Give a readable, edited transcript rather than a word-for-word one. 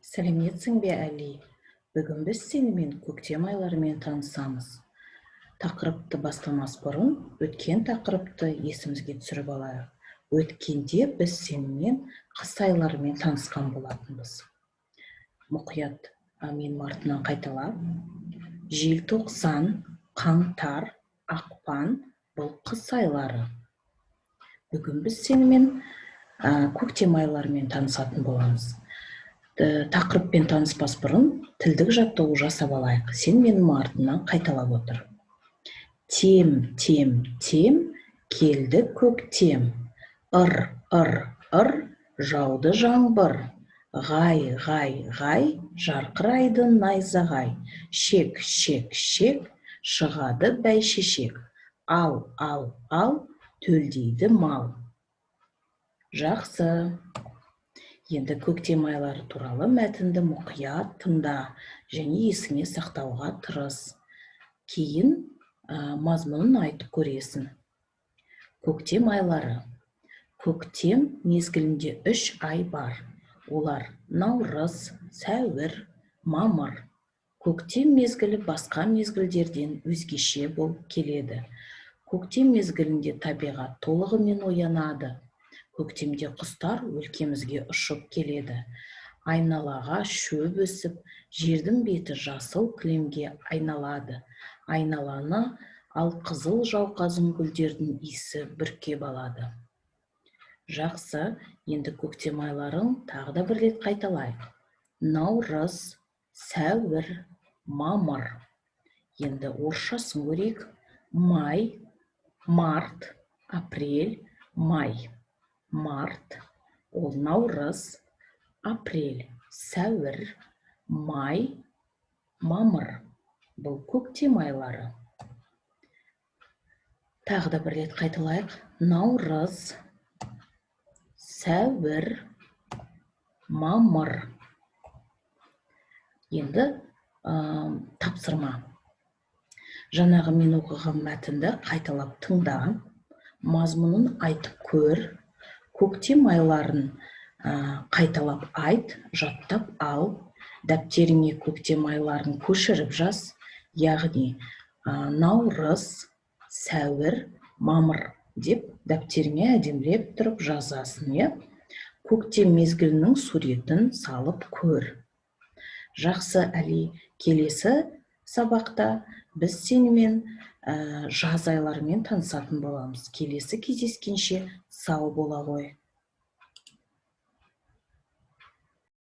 Сәлеметсің бе, Әли! Бүгін біз сенімен көктем айларымен танысамыз. Тақырыпты бастамас бұрын өткен тақырыпты есімізге түсіріп алайық. Өткенде біз сенімен қыс айларымен танысқан болатынбыз. Мұқият менің артымнан қайтала. Желтоқсан, қаңтар, ақпан — бұл қыс айлары. Бүгін біз сенімен көктем айларымен танысатын боламыз. Тақырыппен таныспас бұрын тілдік жаттығу жасап алайық. Сен менің артымнан қайталап отыр. Тем, тем, тем, келді көктем. Ыр, ыр, ыр, жауды жаңбыр. Ғай, ғай, ғай, жарқырайды найзағай. Шек, шек, шек, шығады бәйшешек. Ал, ал, ал, төлдейді мал. Жақсы. Енді көктем айлары туралы мәтінді мұқият тыңда және есіңе сақтауға тырыс. Кейін мазмұнын айтып көресің. Көктем айлары. Көктем мезгілінде 3 ай бар. Олар: наурыз, сәуір, мамыр. Көктем мезгілі басқа мезгілдерден өзгеше болып келеді. Көктем мезгілінде табиғат толығымен оянады. Көктемде құстар өлкемізге ұшып келеді. Айналаға шөп өсіп, жердің беті жасыл кілемге айналады. Айналаны алқызыл жауқазын гүлдердің иісі бүркеп алады. Жақсы, енді көктем айларын тағы да бір рет қайталайық. Наурыз, сәуір, мамыр. Енді орысшасын көрейік. Май, март, апрель, май. Март — ол наурыз, апрель — сәуір, май — мамыр. Бұл көктем айлары. Тағы да бір рет қайталайық. Наурыз, сәуір, мамыр. Енді тапсырма. Жаңағы мен оқыған мәтінді қайталап тыңда, мазмұнын айтып көр. Көктем айларын қайталап айт, жаттап ал. Дәптеріңе көктем айларын көшіріп жаз, яғни наурыз, сәуір, мамыр деп дәптеріңе әдемілеп тұрып жазасың, иә. Көктем мезгілінің суретін салып көр. Жақсы, Әли, келесі сабақта біз сенімен жаз айларымен танысатын боламыз. Келесі кездескенше сау бола ғой.